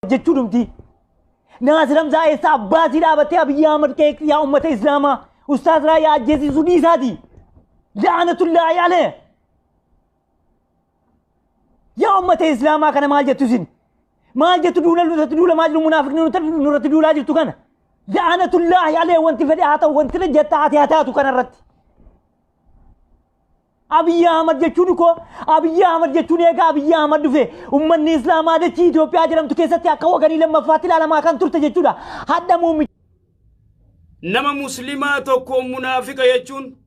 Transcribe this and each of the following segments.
Jechuu dhumti. Naasir Hamzaa eessa abbaasii dhaabattee Abiyyi Ahmad qeeqxi yaa ummata Islaamaa? Ustaaz Raayyaa ajjeesisuu dhiisaati. La'anatullaahi alee. Yaa ummata Islaamaa kana maal jettu isin? Maal jettu duula nurratti duulamaa jiru munaafiqni nurratti duulaa jirtu kana? La'anatullaahi alee wanti fedhe haa ta'u wanti jetta ati haa taatu kanarratti. Abiyyi Ahmad jechuun koo Abiyyi Ahmad jechuun eega Abiyyi Ahmad dhufe ummanni Islaamaa dachii Itoophiyaa jedhamtu keessatti akka waganii lammaffaatti ilaalamaa kan turte jechuudha. Hadha muummicha Nama muslimaa tokko munaafiqa jechuun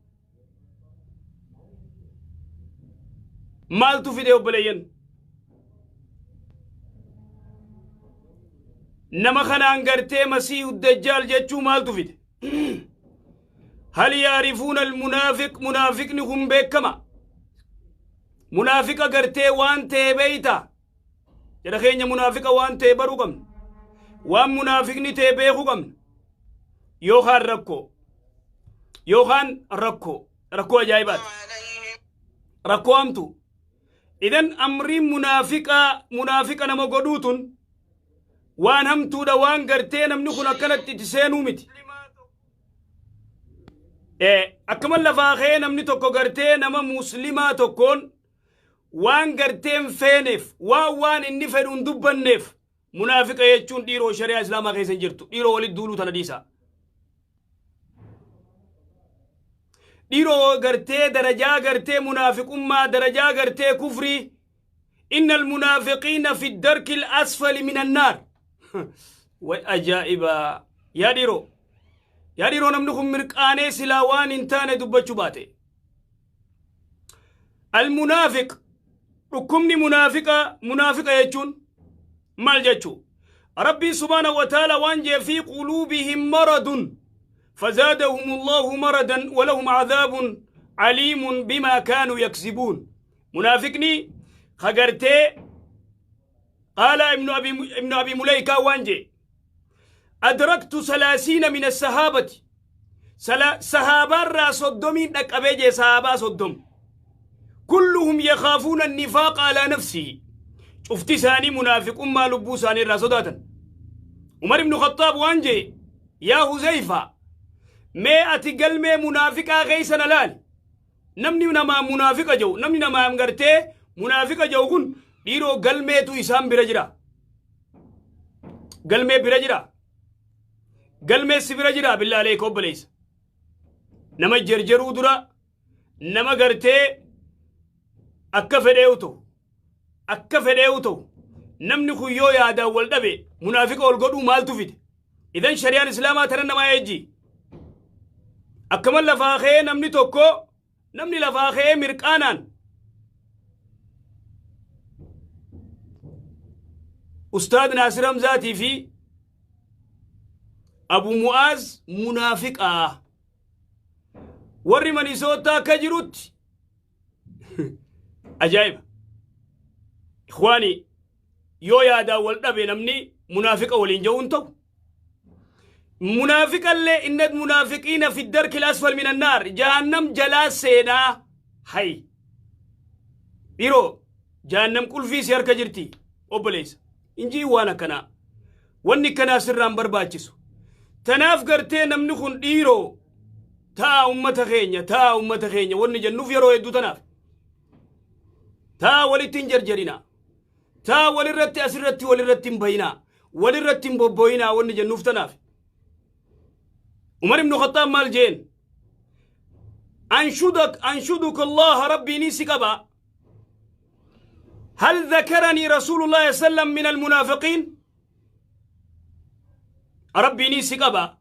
maaltu fide obboleeyyan? Nama kanaan gartee Masiihu Dajjaal jechuu maaltu fide? Hal yaarifuuna almunaafiq munaafiqni kun beekama. Munaafiqa gartee waan ta'e beeyta. Jara keenya munaafiqa waan ta'e baruu qabna. Waan munaafiqni ta'e beekuu qabna. Yookaan rakkoo. Yookaan rakkoo. Rakkoo ajaa'ibaati. Rakkoo hamtuu. Idan amriin munaafiqaa munaafiqa nama godhuu tun waan hamtuudha waan gartee namni kun akkanatti itti seenuu miti. Akkuma lafaa ka'ee namni tokko gartee nama muslimaa tokkoon waan gartee hin feeneef waan waan inni fedhu hin dubbanneef munaafiqa jechuun dhiiroo shari'aa islaamaa keessa hin jirtu dhiiroo walitti duuluu tana dhiisaa. Dhiiroo gartee darajaa gartee munaafiqummaa darajaa gartee kufrii inna almunaafiqiina fi darki asfali min annaar. Way ajaa'iba yaa dhiiroo yaa dhiiroo namni kun mirqaanee silaa waan hin taane dubbachuu baate. Almunaafiq dhukkubni munaafiqa munaafiqa jechuun maal jechuu? Rabbiin subhaanahu wa ta'ala waan jee fi quluubihim maradun fazaadahum Allahu maradan walahum cadaabun caliimun bimaa kaanuu yaksibuun. Munaafiqni ka gartee qaala ibnu abi muleykaa waan jee adraktu salaasiina min assahaabati sahaabaarraa 30n dhaqqabee jee sahaabaa 30 kulluhum yakaafuuna annifaaqa alaa nafsihi cufti isaanii munaafiqummaa lubbuu isaanii irraa sodaatan. Umar ibnu Khaxaab waan jee yaa Huzeyfaa mee ati galmee munaafiqaa keessa na laali namni namaa munaafiqa jedhu namni namaa gartee munaafiqa jedhu kun dhiiroo galmeetu isaan bira jira galmee bira jira galmee si bira jira billaa aleeka obboleessa nama jerjeruu dura nama gartee akka fedheewu ta'u akka fedheewu ta'u namni kun yoo yaadaan wal dhabe munaafiqa ol godhuu maaltu fide? Idan shari'aan islaamaa tana namaa ejji akkama lafaa ka'ee namni tokko namni lafaa ka'ee mirqaanaan Ustaad Naasir Hamzaatii fi Abu Mu'aaz munaafiqaa warri Manisoottaa akka jirutti ajaa'iba. Ikhwaani yoo yaadaan wal dhabe namni munaafiqa waliin ja'uun ta'u. Munaafiqallee inna munaafiqiina fi darkil asfal min annaar jahannam jalaa seenaa hay. Dhiiroo jahannam qulfii si harka jirti obboleessa. Injii waan akkanaa. Wanni akkanaa sirraan barbaachisu. Tanaaf gartee namni kun dhiiroo ta'a ummata keenya ta'a ummata keenya wanni jennuuf yeroo hedduu tanaaf. Ta'a walitti hin jarjarinaa. Ta'a walirratti asirratti walirratti hin bayinaa. Walirratti hin bobboyinaa wanni jennuuf tanaaf. Umar ibn Khattaab maal jeen? Anshudak anshuduka Allah rabbiin si qaba. هل ذكرني رسول الله صلى الله عليه وسلم من المنافقين؟ ربي نيسي قبا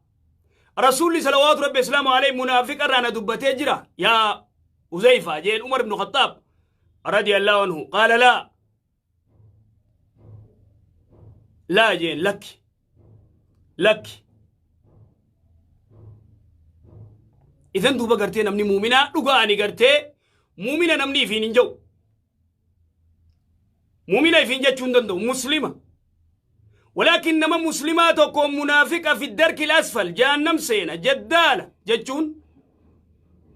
رسول صلوات ربي اسلامه عليه منافق رانا دبتي جرا يا حذيفة جين عمر بن الخطاب رضي الله عنه قال لا لا جين لك لك إذن دوبا قرتي نمني مؤمنة دوغا أني قرتي مؤمنة نمني في ننجو مؤمنة في نجو دندو مسلمة ولكن نما مسلمات وكون منافقة في الدرك الأسفل جهنم سينا جدالة جتشون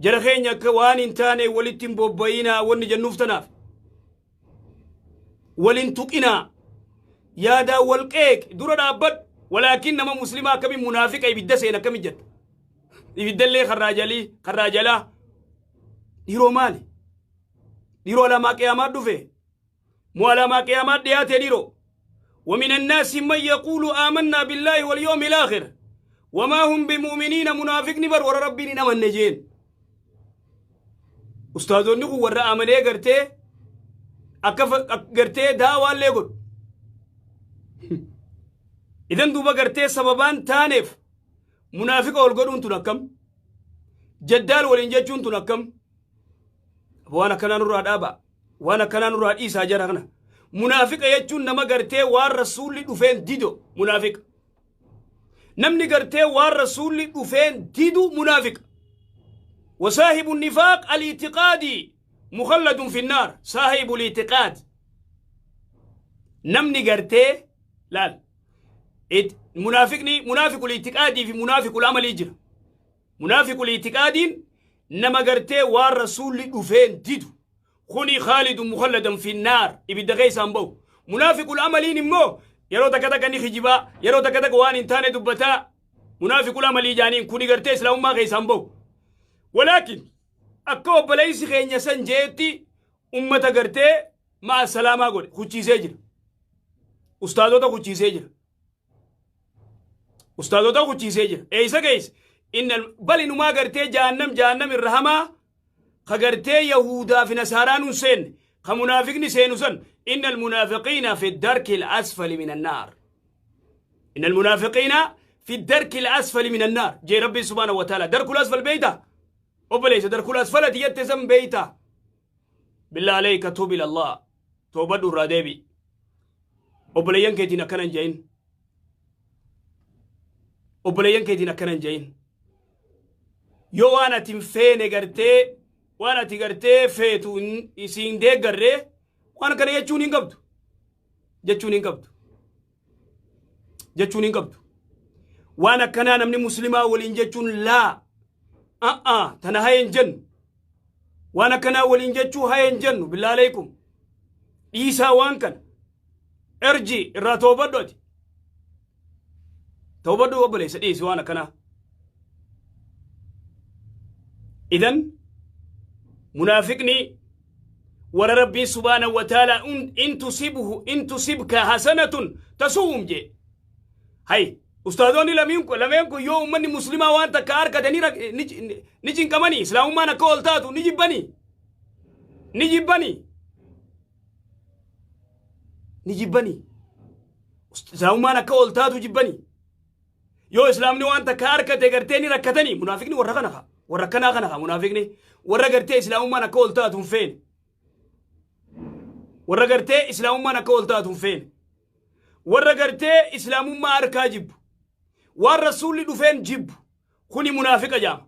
جرخين يكوان انتاني ولتن بوباينا ونجنوف تناف ولن تقنا Yaadaan wal qeeqi, dura dhaabbadhu. Walaakin nama muslimaa akkamiin munaafiqa ibidda seena akkamiin jetta? Ibiddallee karraa jalii, karraa jalaa. Dhiiroo maali? Dhiiroo alaamaa qiyaamaa dhufe? Moo alaamaa qiyaamaa dhiyaate dhiiroo? ومن الناس من يقول آمنا بالله واليوم الآخر وما هم بمؤمنين. منافقني بر ورا ربي نمن نجين. Ustaazonni kun warra amanee gartee akka gartee daawaallee godhu. Idan duuba gartee sababaan taaneef munaafiqa ol godhuun tun akkam? Jaddaal waliin jechuun tun akkam? Waan akkanaa nurraa dhaaba. Waan akkanaa nurraa dhiisaa jara kana. Munaafiqa jechuun nama gartee waan rasuulli dhufeen dido munaafiqa. Namni gartee waan rasuulli dhufeen didu munaafiqa. وصاحب النفاق الاعتقادي مخلد في النار. صاحب الاعتقاد، namni gartee laal munaafiqni منافق الاعتقادي fi منافق العملي jira. منافق الاعتقادي nama gartee waan rasuulli dhufeen didu, kuni خالد مخلدا في النار, ibidda keessaan bahu. منافق العملي immoo yeroo takka takka ni kijibaa, yeroo takka takka waan hin taane dubbataa, منافق العملي jaaniin. Kuni gartee islaamummaa keessaan bahu. Walaakin akka obboleessi keenya san jeetti ummata gartee ma'a salaamaa godhe hucciisee jira. Ustaazota hucciisee jira. Ustaazota hucciisee jira. Eeysa geesse? Inna bal inumaa gartee jahannam, jahannam irra hamaa ka gartee yahudaa fi nasaaraan hun seenne ka munaafiqni seenu san. إن المنافقين في الدرك الأسفل من النار. إن المنافقين في الدرك الأسفل من النار jee ربي سبحانه وتعالى. درك الأسفل beeyta obboleessa? درك الأسفل jette san beeyta? بالله عليك توب إلى الله, toobadhu, irraa deebi. Obboleeyyan keetiin akkanan je'in, obboleeyyan keetiin akkanan je'in. Yoo waan ati hin feene gartee waan ati gartee feetu isiin deeggarree waan kana jechuun hin qabdu, jechuun hin qabdu, jechuun hin qabdu. Waan akkanaa namni muslimaa waliin jechuun laa a'a, tana hayen jennu. Waan akkanaa waliin jechuu hayen jennu. بالله عليكم dhiisaa waan kana. Erji irraa toobadhu, ati toobadhu obboleessa, dhiisi waan akkanaa. Idan munaafiqni warra rabbiin سبحانه وتعالى إن تصبك حسنة تسؤهم jee. Hay, ustaadoonni lameen kun yoo ummanni muslimaa waan takka harkatanii ni cinqamanii, islaamummaan akka ol taatu ni jibbanii, ni jibbanii, ni jibbanii, islaamummaan akka ol taatu jibbanii. Yoo islaamni waan takka harkate gartee ni rakkatanii. Munaafiqni warra kana kaa, warra akkanaa kana kaa. Munaafiqni warra gartee islaamummaan akka ol taatu hin feene, warra gartee islaamummaan akka ol taatu hin feene, warra gartee islaamummaa harkaa jibbu, waan rasuulli dhufeen jibbu, kuni munaafiqa jaama.